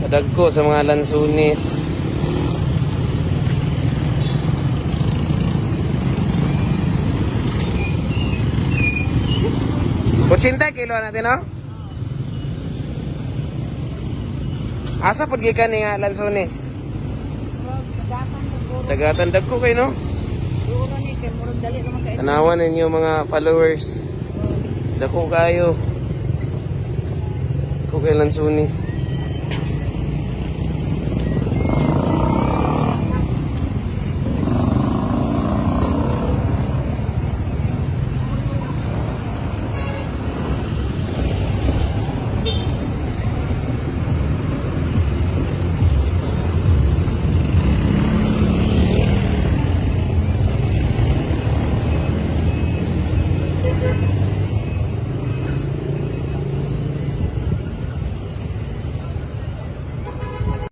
Kadagko sa mga lansunis. 80 kilo natin, no? Asa pud gikan ni nga lansones? Dagatan, dagko kay, no? Duuro ni kay murag dali naman kay. Tanawan ninyo, mga followers. Dako kayo. Dako kay lansunis.